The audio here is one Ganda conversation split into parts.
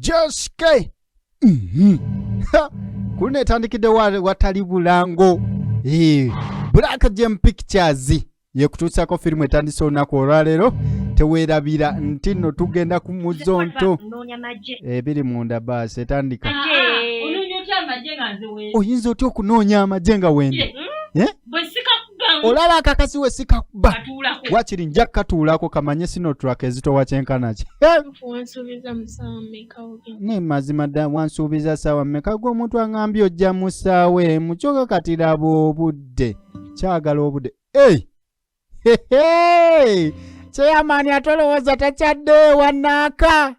Josh K. Kuno etandikidde watali bulango. Black Gem Pictures yekutuusako firimu etandise olunaku olwaleero. Teweerabira nti nno tugenda ku muzonto ebiri munda baasi etandika. Oyinza otya okunoonya amagye nga wendi? Olaba akakasi we sikakuba wakiri nja kukatuulako kamanye Sinotruk ezitowa kyenkana ki. Ne mazima dda wansuubiza ssaawa mmeka? Gwe omuntu aŋambye ojja mu ssaawa emu, kyokka kati laba obudde, kyagala obudde. Ei kyeyamaani ate olowooza takyadde wanaaka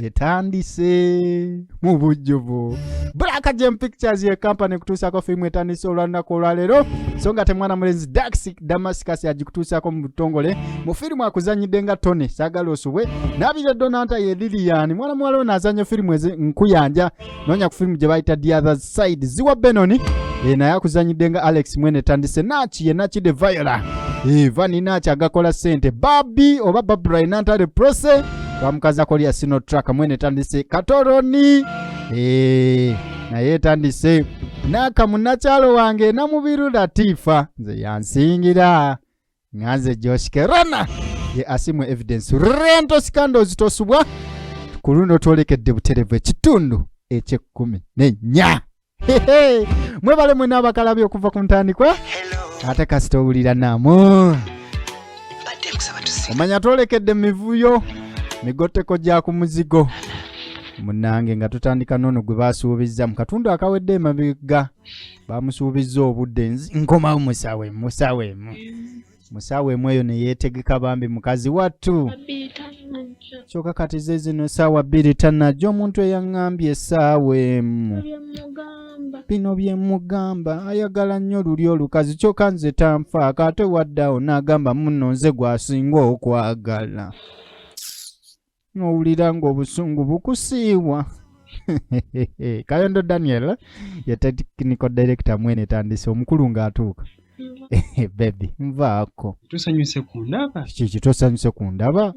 etandise mu bujjuvu. Black Gem Pictures ye company kutuusako firimu etandise olwanaku olwaleero, so nga temwana mulenzi Dax Damascus agikutuusako mu butongole. Mu firimu akuzanyidde nga Tony Sagala Osubwe Nabire Donanta ye Lilian, mwana muwala ono azanya firimu ezi nkuyanja noonya ku firimu gye bayita The Other Side. Ziwa Benoni naye akuzanyidde nga Alex mwene tandise Nachi ye Nachi de Viola Vani Nachi agakola ssente Babi oba Babra Nantale Prose bamukazi akolya Sino Truck mwene tandise Katoroni naye etandise naka munnakyalo wange Namubiru Latifa nze yansingira nganze Josh Kerana ye asimwe Evidence Rento Scandals. Tosubwa ku luno twolekedde buterevu ekitundu eky'ekkumi n'ennya. Mwebale mwena abakalabye okuva ku ntandikwa, ate kasita owulira namu omanya twolekedde mivuyo migotteko gya ku muzigo munange, nga tutandika nono gwe basuubizza mu katundu akawedde emabega. Bamusuubizza obudde, nkomawo musawe musawe musawe emu eyo ne yeetegeka bambi mukazi wattu, kyokka kati ze zino essaawa 2 tannajja. Omuntu eyaŋŋambye essaawa 1, bino bye mugamba, ayagala nnyo luli olukazi, kyokka nze tanfaako. Ate waddeawo n'agamba munno nze gw'asinga okwagala, n'owulira ng'obusungu bukusiiwa. Kayondo Daniel ye technical director mwene tandise omukulu ng'atuuka. Baby, nvaako. Tosanyuse kundaba? Kiki tosanyuse kundaba?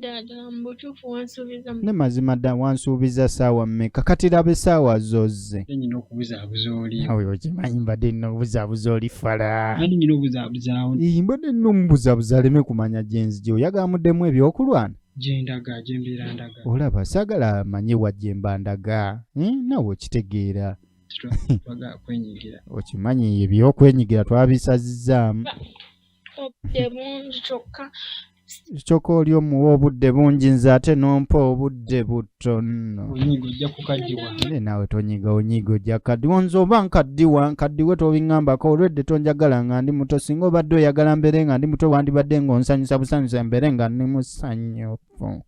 Ne mazima dda wansuubiza ssaawa mmeka? Kati laba essaawa zozze. Nyina okubuzaabuza oli. Awe okimanyi mbadde nina obuzaabuza oli fala. Ani nyina obuzaabuzawo? Mbadde nina omubuzaabuza aleme kumanya gyenzije. Oyagala muddemu ebyokulwana? Gyendaga, gyembeera ndaga. Olaba saagala amanye wa gyemba ndaga, naawe okitegeera. Twagala kwenyigira. Okimanyi ebyokwenyigira twabisazizaamu. Obudde bungi kyokka. Kyokka oli omuwa obudde bungi, nze ate n'ompa obudde butono. Onyiga ojja kukaddiwa. Naye naawe tonyiga, onyiga ojja kukaddiwa. Nze oba nkaddiwa nkaddiwe, tobiŋŋambako. Olwedde tonjagala nga ndi muto. Singa obadde oyagala mbeere nga ndi muto, wandibadde ng'onsanyusa busanyusa mbeere nga ndi musanyufu.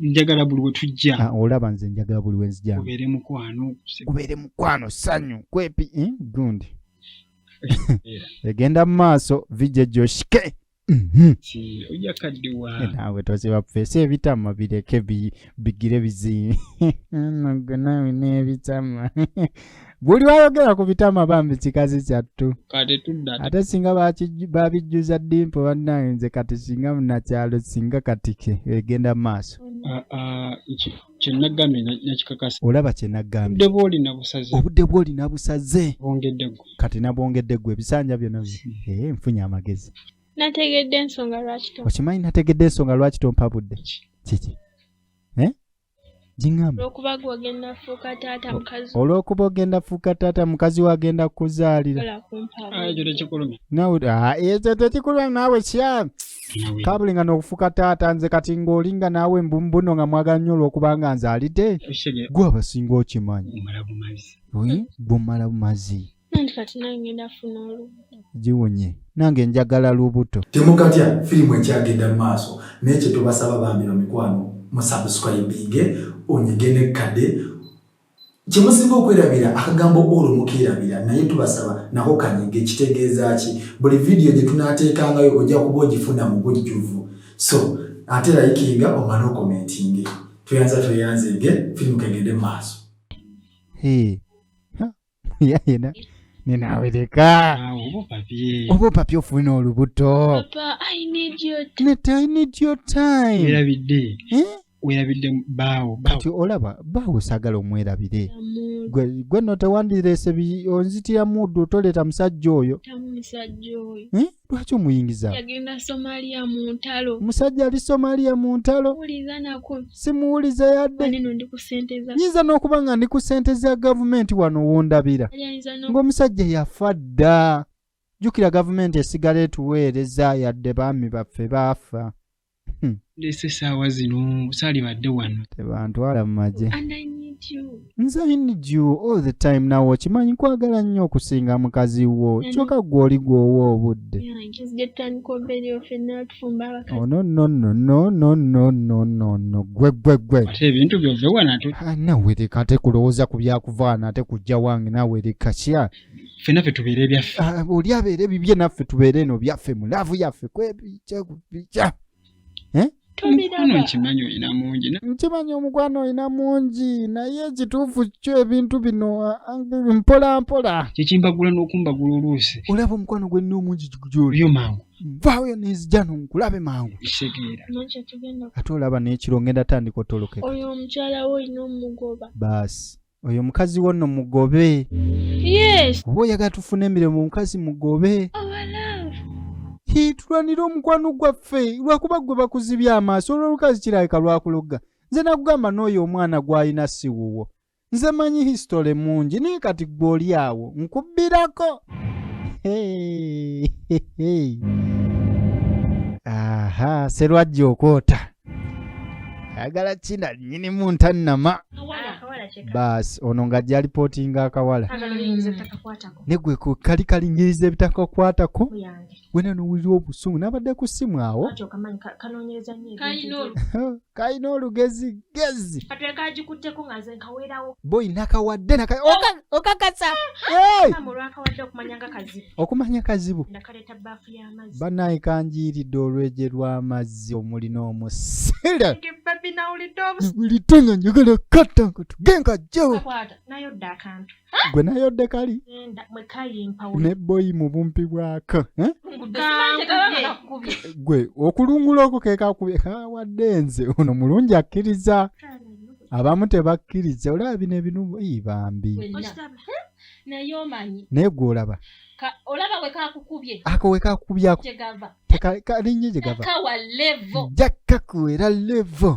Njagala buli we tujja. Olaba nze njagala buli we nzija kubeere mukwano. Kubeere mukwano, ssanyu kwepi gundi egenda mu maaso. Vije Joshike. Ojja kaddiwa. Naawe tosiba feesi, ebitama bireke bigire bizibi nogwe naawe n'ebitama. Buli wayogera ku bitama bambi kikazi kyattu. Kate tudda. Ate singa babijjuza dimpo bannange, nze kati singa munakyalo singa katike egenda mu maaso. Kyenagambye nakikakasa. Olaba kyenagambye. Obudde bw'olina busaze. Obudde bw'olina busaze. Bwongedde ggwe. Kati nabwongedde ggwe, ebisanja byonna nfunye amagezi. Nategedde ensonga lwaki. Okimanyi nategedde ensonga lwaki tompa budde. Kiki giŋŋamba? Olwokuba gwe ogenda fuuka taata, mukazi. Olwokuba ogenda fuuka taata, mukazi we agenda kukuzaalira. Ekyo tekikulumya? Nawe ekyo tekikulumya naawe kya kabulinga n'okufuuka taata. Nze kati ng'olinga naawe mbumbuno nga mwagala nnyo olw'okubanga nzaalidde. Gwe abasinga okimanyi gwe omala bumazi. Anti kati nange ngenda funa olubuto. Giwunye, nange njagala lubuto. Temukatya, firimu ekyagenda mu maaso, naye kye tubasaba bambi bamikwano, musubscribinge, onyige nekkade. Kyemusinga okwerabira akagambo olwo mukeerabira, naye tubasaba nako kanyige. Kitegeeza ki? Buli vidiyo gye tunaateekangayo ojja kuba ogifuna mu bujjuvu. So ate likinga omale ocommentinge. Tweyanza, tweyanzeege, firimu kegende mu maaso. Yena ninawereka oba opapye ofuna olubuto. Papa, I need your Neta, I need your time. Erabidde. Eh? Weerabidde bbaawo. Kati olaba baawo saagala omwerabire. Gwe nno tewandireese onzitira muddu, toleeta musajja oyo. Musajja oyo. Eh? Lwaki omuyingiza? Yagenda Somalia mu ntalo. Omusajja ali Somalia mu ntalo. Wuliza nako. Simuwuliza yadde. Waneno ndi ku ssente za Nyinza n'okuba nga ndi ku ssente za gavumenti wano wondabira. Ayinza Ng'omusajja yafa dda. Jjukira gavumenti esigala etuweereza yadde baami baffe baafa. Ndeese essaawa zino saalibadde wano. Tebantwala mu magye. And I need you. Nze I need you all the time, nawe okimanyi nkwagala nnyo okusinga mukazi wo, kyokka gwe oli gw'owa obudde. Yange nzije tutandika obeereyo ffenna tufumbe abakazi. Oh, no no no no no no no no no, gwe gwe gwe. Ate ebintu byove wano ate Ah, nawe leka ate kulowooza ku byakuvaana ate kujja wange, nawe leka kya. Ffenna ffe tubeere ebyaffe. Ah, oli abeere bibye naffe tubeere eno byaffe mu laavu yaffe kwebica kubica. Omukwano Tobiraba. nkimanyi olina mungi. Nkimanyi omukwano olina mungi, naye ekituufu kyo ebintu bino mpola mpola. Kyekimbagula n'okumbagula oluusi. Olaba omukwano gwe nnina omungi gyoli. Olyo mangu. Nvaayo nenzija no nkulabe mangu. Kitegeera. Manyi kyetugenda. Ate olaba n'ekiro ngenda tandika otolokeka. Oyo omukyala wo olina omugoba. Baasi oyo mukazi wo nno mugobe. Yes. Oba oyagala tufune emirembe, omukazi mugobe. Our love. Hi, tulwanire omukwano gwaffe, lwakuba gwe bakuzibya amaaso olw'olukazi kirabika lwakulogga. Nze nakugamba n'oyo omwana gw'alina si wuwo. Nze manyi history mungi, naye kati gwe oli awo nkubbirako. Hey, hey, hey. Aha, serwajja okwota ayagala kina nnyinimu ntannama. Baasi ono ng'ajja alipootinga akawala ne gwe kali kalingiriza ebitakakwatako wena nowulira obusungu nabadde ku ssimu awo. Kalina Kalina olugezigezi. Katwekagikutteko nga nze nkaweerawo. Boyi nakawadde okakasa. Hey! Maama olwakawadde okumanya nga kazibu. Okumanya kazibu. Nakaleeta bbaafu y'amazzi. Banaye kanjiiridde olweje lw'amazzi omuli n'omusira. Babi nawulidde obusu. Wulidde nga njagala katta nga tugenkajjewo. Nayodde akantu. Gwe nayodde kali. Genda mwekayimpa. Ne boyi mu bumpi bwako, eh? Gwe okulungula okwo ke kakubye kawadde nze ono mulungi akkiriza, abamu tebakkiriza. Olaba bino ebinu, ii bambi. Naye omanyi Naye gwe olaba olaba we kakukubye. Ako we kakubyako. Gyegava. Kalinye gye gava. Kawa level. Nja kakuwera level.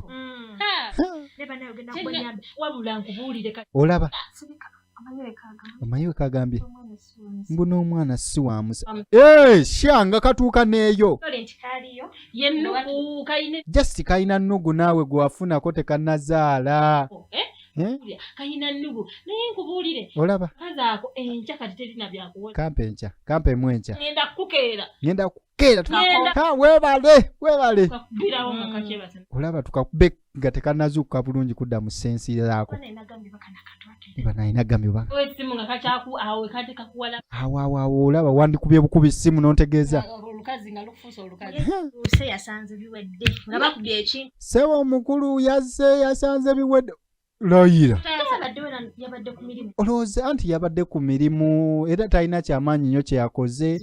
Ne banaye ogenda kubanyambe. Wabula nkubuulire Olaba Sirika omanyi wekagamba. Omanyi we kagambye. Omwana si wansi. Mbu n'omwana si wa musa. Ee, shanga katuuka n'eyo. Tole nti kaaliyo. Ye nnugu kalina. Just kalina nnugu, naawe gwe wafunako tekannazaala. Eh? Eh? Kalina nnugu, naye nkubuulire. Olaba. Kazi ako enkya kati terina byakuwoza. Kampe enkya, kampe emu enkya. Ngenda kukeera. Ngenda kukeera. Ngenda. Ha, weebale weebale. Kakubirawo nga kakyebase. Olaba tukakube nga tekannazuukuka bulungi kudda mu sensi zaako. Banaye nagambye bakana akantu ate. Niba naye nagambye oba Essimu nga kakyaku awo wekati kakuwala. Awo awo awo olaba wandikubye bukubi ssimu n'ontegeeza. Olukazi nga lukufuusa olukazi. Use yasanze biwedde nga bakubye ekintu. Ssebo omukulu yazze yasanze biwedde, layira. Yabadde wena yabadde ku mirimu. Olowooza anti yabadde ku mirimu era talina kyamaanyi nnyo kye yakoze,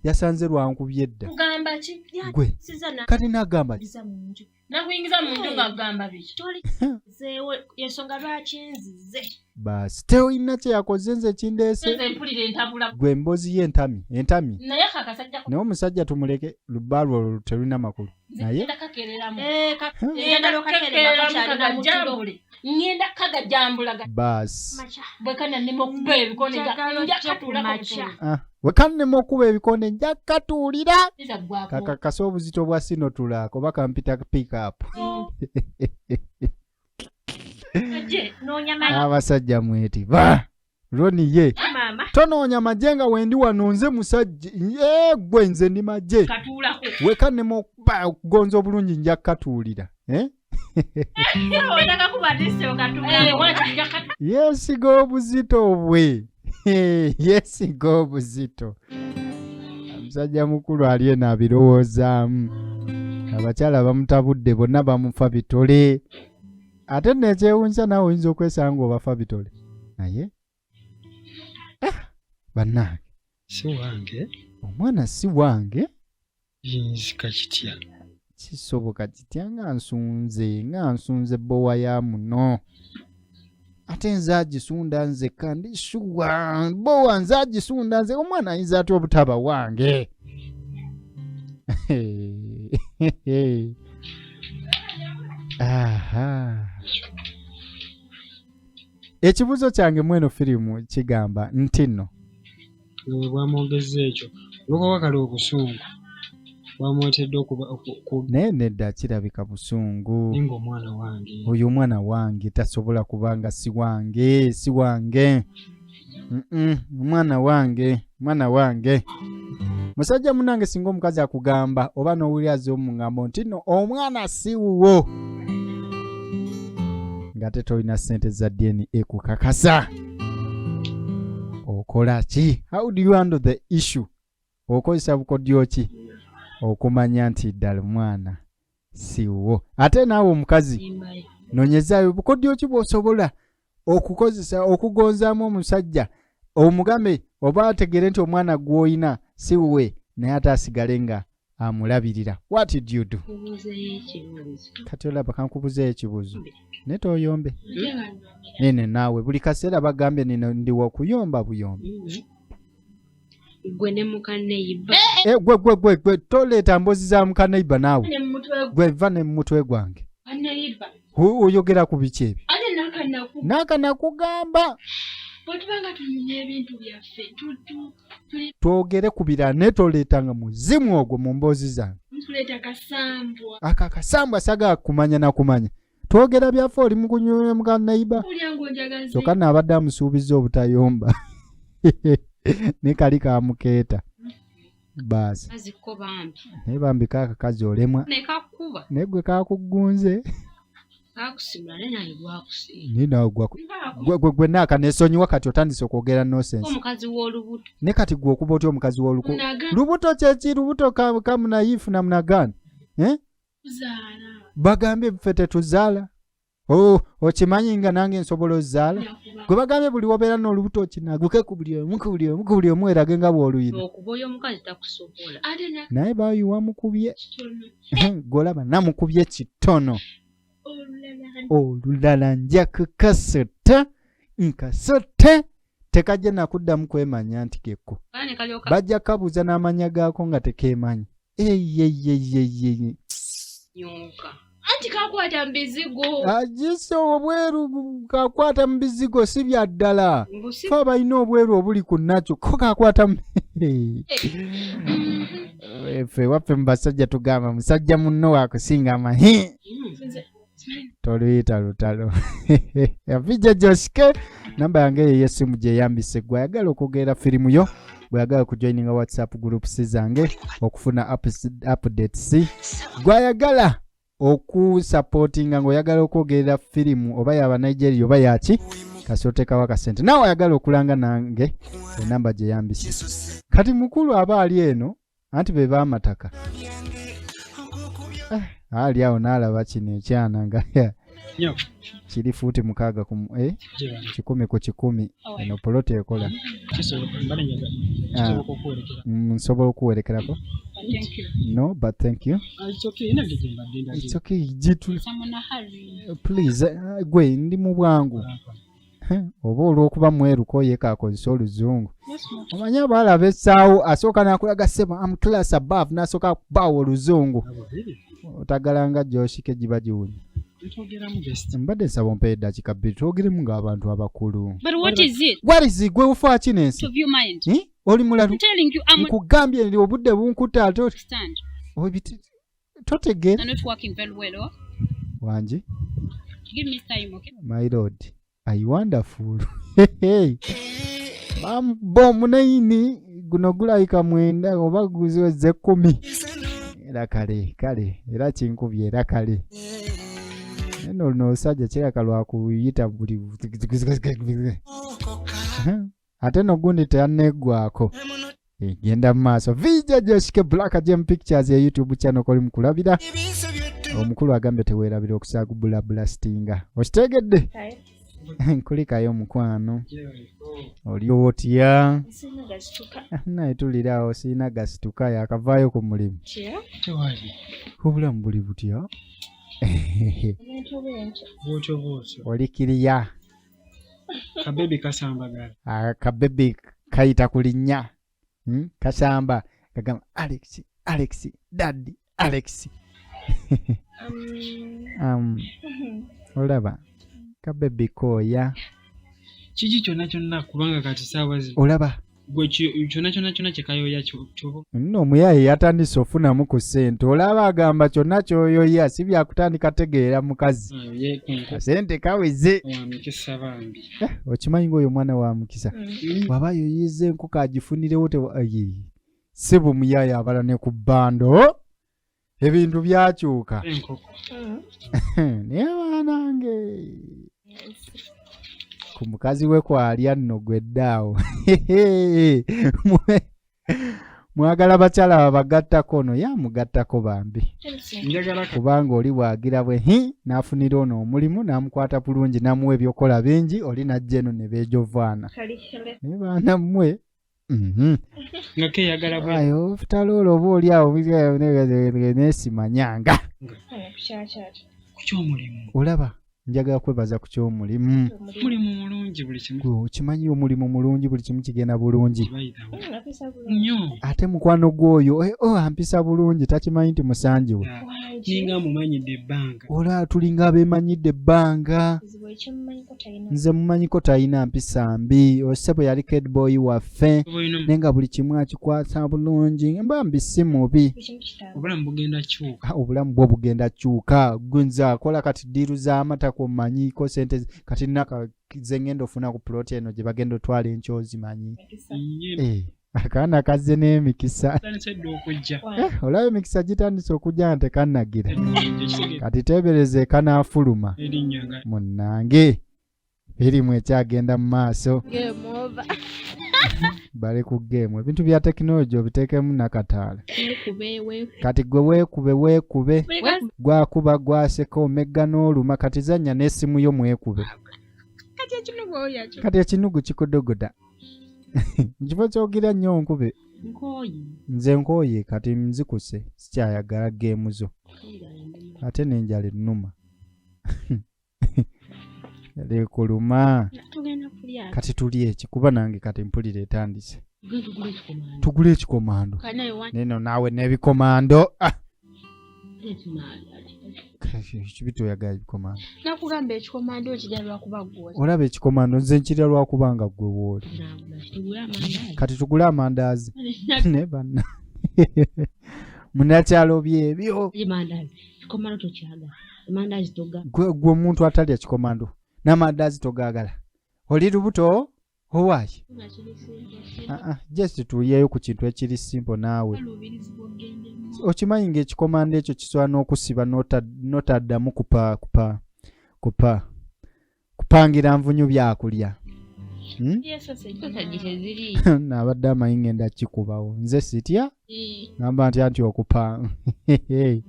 yasanze lwankubye edda. Kugamba ki? Gwe Siza na kati n'agamba ki? biza mu nju. Nakuyingiza mu nju nga kugamba biki? Toli zeewo ensonga lwaki nzize. Baasi tewolina kye yakoze, nze kindeese. Nze mpulira entabula. Gwe emboozi ye entami entami. Naye kakasajja Naye omusajja tumuleke, lubaalwa olwo terulina makulu naye. Ngenda kakereramu. Eh, Ngenda ngenda kakereramu kakyalina mu tulo. kagajambule. Ngenda kagajambula Baasi Makya. bwe kanannema okuba ebikone Njagala nja ojje ku katuulako. makya. Ah, we kannema okuba ebikonde nja katuulira. Kiza gwako. Kakakasa obuzito bwa sinotulaak oba kampita pickup. Gye. Noonya manyi Abasajja mwetiba Roni ye maama. Tonoonya magye nga wendi wano, nze musajja gwe nze ndi magye. Katuulako. Wekannema okuba okugonza obulungi nja kukatuulira, eh? Otaka kuba disse Eh, okatuulako. waki nja katu Yeesiga obuzito bwe, yeesiga obuzito. Omusajja mukulu ali eno abirowoozaamu, abakyala bamutabudde bonna bamufa bitole, ate nno ekyewuunyisa naawe oyinza okwesanga ng'obafa bitole naye ah, bannange. Si wange. Omwana si wange. Kiyinzika kitya? Kisoboka kitya nga nsunze nga nsunze bbowa ya muno, ate nze agisunda nzekka, ndi shuwa bbowa nze agisunda nze, omwana ayinza atya obutaba wange? Aha. Ekibuuzo kyange mweno firimu kigamba nti nno Nga bwe bwamwogezza ekyo, olw'okuba kale obusungu bwamuleetedde okuba Naye nedda, kirabika busungu. Ninga omwana wange. Oyo omwana wange tasobola kuba nga si wange, si wange. Omwana wange, mwana wange. Musajja munange, singa omukazi akugamba oba n'owulira az'omuŋŋambo nti nno omwana si wuwo, ng'ate tolina ssente za DNA ekukakasa, okola ki? How do you handle the issue? Okozesa bukodyo ki okumanya nti ddala omwana si wuwo? Ate naawe omukazi, nonyezaayo bukodyo ki bw'osobola okukozesa okugonzaamu omusajja, omugambe oba ategere nti omwana gw'olina si wuwe, naye ate asigale nga amulabirira? What did you do? Kubuuzayo ekibuuzo. Kati olaba, kankubuzeeyo ekibuuzo, naye toyombe nene naawe. Buli kaseera bagambye nino ndiwa okuyomba buyombi. Gwe ne mukaneiba. Eh, gwe gwe gwe gwe, toleeta mboozi za mukaneiba naawe. Ne mu mutwe. Gwe va ne mu mutwe gwange. Kaneiba. Oyogera ku biki ebyo? Ate nakanaku. Nakanakugamba. Bwe tuba nga tunyumya ebintu byaffe, tuli Twogere ku birala, naye toleetanga muzimu ogwo mu mboozi zange. Tuleeta kasambwa. Ako akasambwa sagala kumanya nakumanya. Twogera byaffe, oli mu kunyumya mukaneiba. Ulya ng'onjagaza. Kyokka naabadde amusuubizza obutayomba, ne kali kamukeeta baasi. Azikko bambi. Naye bambi kaakakazi olemwa. Ne kakuba. Naye gwe kakugunze. Kakusimula, naye naye gwakusiima. Naye nawe gwe gwe gwe naaka nesonyiwa. Kati otandise okwogera nonsense. Omukazi w'olubuto. Ne kati gwe okuba otya omukazi w'oluku Naga lubuto? Kyeki lubuto? Kamunayifu namunagani, eh? kuzaala. Bagambye ffe tetuzaala. Oh, okimanyi nga nange nsobola ozaala. Nakuba. Gwe bagambye buli wobeera n'olubuto okinaguke ku buli omu, ku buli omu, ku buli omu, erage nga bw'oluyina. Okuba oyo omukazi takusobola. Ate na Naye bayiwa mukubye. kitono. Gwolaba namukubye kitono. Olulala. Olulala nja kukasota nkasote, tekajja nakuddamu kwemanya nti kekko. Kale ne kalyoka. Bajja kabuuza n'amanya gaako nga tekeemanyi. Eyeyeyeyeye. Nyonka. Anti kakwata mu bizigo. Agise obweru kakwata mu bizigo, si bya ddala. Mbusi. Fe abalina obweru obuli ku nakyo ko kakwata mu ffe waffe mu basajja tugamba musajja munno wakusinga amanyi. Toluyita lutalo. Avijja Joshike, namba yange eyo ey'essimu gyeyambise. Gwe ayagala okwogera firimu yo, bweyagala kujoininga WhatsApp groups zange okufuna updates, gwayagala okusupportinga ng'oyagala okwogerera firimu oba yaba Nigeria oba yaki, kasi otekawo akasente. Naawe ayagala okulanga nange, enamba gyeyambise. Kati mukulu aba ali eno, anti be baamataka. Ah, ali awo n'alaba kino ekyana nga Nyo. kiri fuuti 6 ku eh, Gyebali. 100 ku 100. Eno poloti ekola. Kisoboka mbadde njaga Ah. kisoboka okuwerekera. Nsobola okuwerekerako? Thank you. No, but thank you. Ah, it's okay, nange gye mbadde ndagira. It's okay, gitu. I'm on a hurry. Please, gwe ndi mu bwangu. Heh, oba olw'okuba mweruko ye kakozesa oluzungu. Yes, ma'am. Omanyi abawala bessaawo, asooka n'akulaga ssebo, am class above, n'asooka akubaawo oluzungu. Abo biri. Otagalanga Joshike giba giwunya. Ntwogeramu best. Mbadde nsaba ompe eddakiika 2 twogeremu ng'abantu abakulu. But what is it? Gwalizi gwe ufa ki n'ensi? Of your mind. Eh? Oli mulalu. I'm telling you, I'm Nkugambye ndi obudde bunkutte ate understand. Totegeera. I'm not working very well. Oh? Wangi. Give me time, okay? My lord, I wonderful. Bomunayini guno gulayika 9 oba guziweze 10. Era kale kale era kinkubye era kale. Neno luno olusajja kiraka lwakuyita buli ate no gundi teyanneggwako. Egenda mu maaso. Vija Joshike, Black Gem Pictures ya YouTube channel koli mukulabira. Omukulu agambye teweerabira okusagubula blastinga. Okitegedde? Nkulikayo mukwano. Gyebaliko. Oli otya? Sirina gasituka. Naye tuliraawo, sirina gasituka, yakavaayo ku mulimu. Kya? Tewali. Obulamu buli butya? Ebintu bwentyo. Bwotyo bwotyo. Oli kiriya? Kabebi kasambagala. Akabebi kayita ku linnya. Kasamba kagamba Alex, Alex, daddy, Alex. Olaba kabebi kooya. Kiki kyonna kyonna kubanga kati saawa zino. Olaba. Gwe kyonna kyonna kyonna kye kayoya kyoba. Nno omuyaye yatandise ofunamu ku ssente, olaba agamba kyonna ky'oyoya si byakutandika tegeera mukazi. Ye ku nkoko. Akasente kaweze. Wa mukisa bambi. Okimanyi ng'oyo mwana wa mukisa. Bw'aba yoyeza enkoko agifunirewo ayi. Si bumuyaye abala ne ku bbando. Ebintu byakyuka. Enkoko. Naye baanange. Ku mukazi we kwalya nno gwe ddaawo. Mwagala bakyala babagattako ono, yamugattako bambi. Njagala ka- Kubanga oli bw'agira bwe hi, n'afunira ono omulimu, n'amukwata bulungi, n'amuwa ebyokola bingi, oli n'ajja eno ne beejovaana. Naye baana mmwe. Nga keeyagala bwe- Ayo, futaloolo oba oli awo, neesimanyanga. Ku ky'omulimu. Olaba, njagala kwebaza ku ky'omulimu. Mulimu mulungi buli kimu. Gwe okimanyi omulimu mulungi, buli kimu kigenda bulungi. Bayitawo. Nnyo. Ate mukwano gw'oyo, oh, ampisa bulungi, takimanyi nti musangi we. Ninga amumanyidde ebbanga. Olaba tulinga abeemanyidde ebbanga. Nze mumanyiko talina mpisa mbi. Osebo yali headboy waffe. Naye nga buli kimu akikwata bulungi. Mbambi si mubi. Obulamu bugenda kyuka. Obulamu bwo bugenda kyuka. Gwe nze akola kati ddiiru z'amata kw'omanyiiko ssente kati naka ze ngenda ofuna ku plot eno gye bagenda otwala enkya ozimanyi. Akaana kazze n'emikisa. Kitandise dda okujja. Olaba emikisa gitandise okujja nga tekannagira. Kati teebereza ekanaafuluma. Erinnya nga- Munnange, firimu ekyagenda mu maaso. Game over. Bali ku game. Ebintu bya tekinologi obiteekemu nakataala. Weekube, weekube. Kati gwe weekube, weekube. Weekube. Gwakuba, gwaseka, omegga n'oluma. Kati zannya n'essimu yo mwekube. Kati ekinugu oyo akyo. Kati ekinugu kikudogoda. Mu kifo ky'ogira nnyo nkube. Nkooye. Nze nkooye kati nzikuse, sikyayagala geemu zo. Ate n'enjala ennuma. Lekuluma. Tugenda kulya. Kati tulye eki kuba nange kati mpulira etandise. Tugende tugule ekikomando. Tugule ekikomando. Kanaye wa- Neno naawe n'ebikomando. Ekimaali. Kibi toyagala ebikomando. Nakugamba ekikomando okirya lwakuba ggwe. Olaba ekikomando nze nkirya lwakuba nga ggwe wooli. Tugule amandaazi. Kati tugule amandaazi. Ne banna. Munnakyalo byebyo. Amandaazi. Ekikomando tokyagala. Amandaazi toga. Gwe omuntu atalya kikomando n'amandaazi togaagala. Oli lubuto? Owaayi? Just tuyeeyo ku kintu ekiri simple naawe. Okimanyi ng'ekikomando ekyo kisobola n'okusiba n'otaddamu kupangira nvunyu byakulya. Sausage teziri. Nabadde amanyi ngenda kikubawo. Nze sitya. Ngamba ntya nti okupa.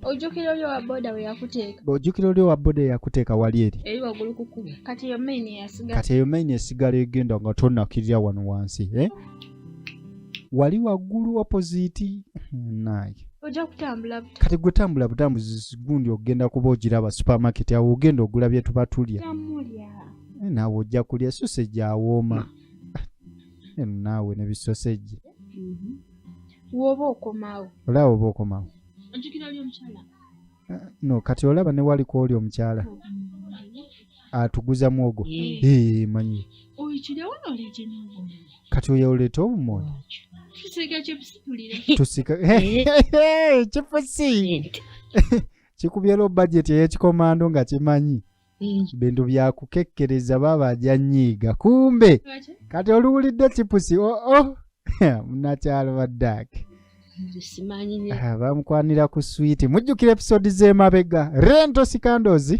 Ojjukira oli owa boda we yakuteeka. Ojjukira oli owa boda eyakuteeka wali eri. Eri waggulu ku kkubo. Kati eyo main yasigala. Kati eyo main esigala egenda nga tonnakirira wano wansi. Wali waggulu opposite. Naye. Ojja kutambula buta. Kati gwe tambula butambuzi gundi ogenda kuba ogiraba supermarket awo ogenda ogula bye tuba tulya. Tamulya. Naawe ojja kulya sausage awooma. Naawe ne bisoseji. W'oba okomawo. Olaba oba okomawo. Ojjukira oli omukyala? No, kati olaba ne waliko oli omukyala. Atuguza muwogo. Manyi. Oyitire wano oleete n'obumonde. Kati oyo oleete obumonde. Tusiika chips tulire. Tusika. Chipusi. Kikubye low budget ey'ekikomando nga kimanyi. Bintu bya kukekkereza baaba ajja nnyiiga. Kumbe. Kati oluwulidde chipusi. Oh, oh. Munnakyalo baddaake. Simanyi ne. Bamukwanira ku swiiti. Mujjukira episode z'emabega. Rento Scandals.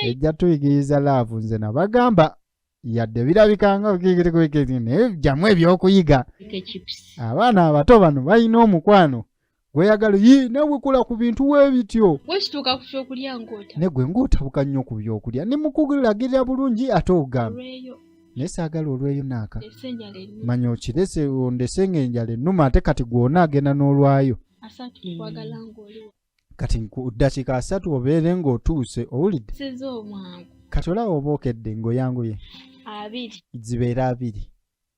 Ejja tuyigiriza love nze nabagamba. Yadde birabika nga bikikiri naye jjamu ebyokuyiga. Abaana abato bano balina omukwano. Gweyagala yi nawe kola ku bintu weebityo. Bwe kituuka ku kyokulya ng'ota. Ne gwe ng'otabuka nnyo ku byokulya. Ne mukulagirira bulungi ate ogamba. Olweyo. Naye saagala olweyo naaka. Ese enjala ennuma. Manya okirese, ondese ng'enjala ennuma, ate kati gwona agenda n'olwayo. 30 kwagala ng'oli. Kati ddakiika 30 obeere ng'otuuse, owulidde? Siza omwangu. Kati olaba oba okedde ng'oyanguye. 20. Zibeere 20.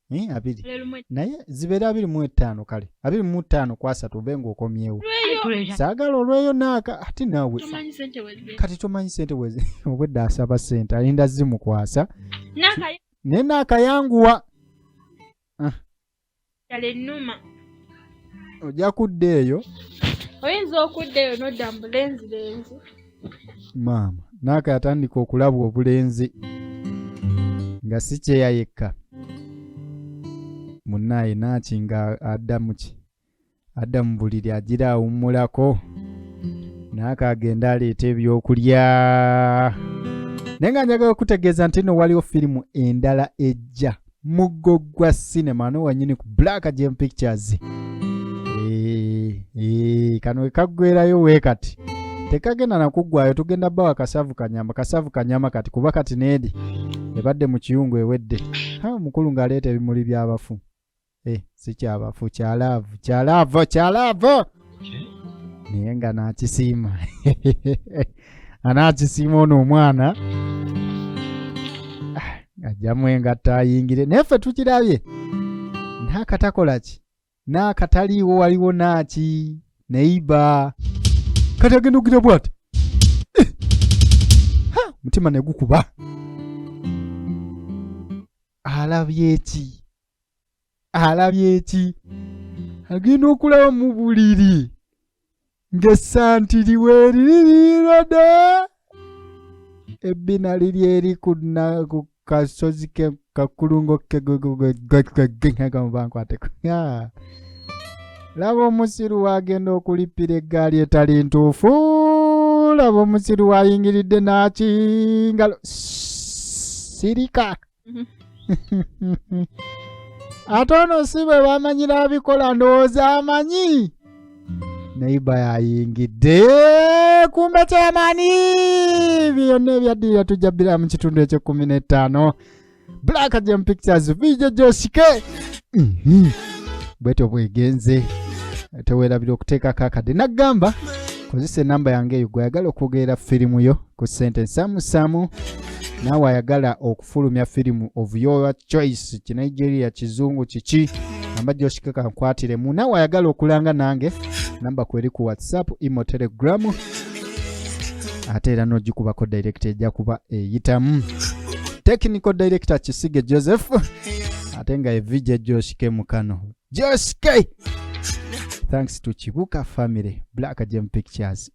Eh, 20. Lwe lumu. Naye zibeere 25, kale 25 ku 30 obe ng'okomyewo. Lweyo. Saagala olweyo naaka, ate naawe. Tomanyi sente wezigenda. Kati tomanyi sente wezi, obwedda asaba sente, alinda zimukwasa. Naaka. Naye naakayanguwa. Enjala ennuma. Ojja kudda eyo. Oyinza okudda eyo n'odda mu bulenzirenzi. Maama naaka yatandika okulaba obulenzi nga si kyeya yekka, munnaaye. Naaki nga adda muki, adda mu buliri, agira awummulako. Naaka agenda aleeta ebyokulya, naye nga njagala okutegeeza nti nno waliwo firimu endala ejja, Muggo gwa Cinema, no wanyini ku Black Gem Pictures. Kano wekaggwerayo we kati tekagenda nakuggwayo, tugenda bawa kasavu kanyama, kasavu kanyama kati, kuba kati needi ebadde mu kiyungu ewedde. Ha, omukulu ng'aleeta ebimuli by'abafu. Si kyabafu, kyalaavu, kyalaavu, kyalaavu, naye nga naakisiima, anaakisiima ono omwana. Ah, ajjamu engatto ayingire, naye ffe tukirabye naakatakola ki, naakataliiwo, waliwo naaki neiba. Kati agenda okugira bwati. Eh! Ha, mutima ne gukuba, alabye eki, alabye eki? Agenda okulaba mu buliri ng'essantiri weeririirada, ebbina liri eri ku kasozi ke kakulungo ke bankwateko. Laba omusiru wagenda okulippira eggaali etali ntuufu, laba omusiru wayingiridde n'akingalo sirika. Ate ono si bwe bamanyira abikola, ndowooza amanyi neiba yayingidde kumbe kyamaani. Byonna ebyaddirira tujja bbira mu kitundu ekyo 15. Black Gem Pictures, VJ Joshike. Bwetyo bwegenze. Teweerabira okuteekako akadde. Naggamba kozesa enamba yange eyo, gweyagala okwogerera firimu yo ku ssente nsaamusaamu, naawe ayagala okufulumya firimu of your choice, Kinigeria, kizungu, kiki, namba Joshike kankwatiremu. Naawe ayagala okulanga nange, namba kweri ku WhatsApp, imo, Telegram, ate era n'ogikubako direct ejja kuba eyitamu. Technical director Kisige Joseph, ate nga eVJ Joshike mukano Joshike. Thanks to Kibuka family, Black Gem Pictures.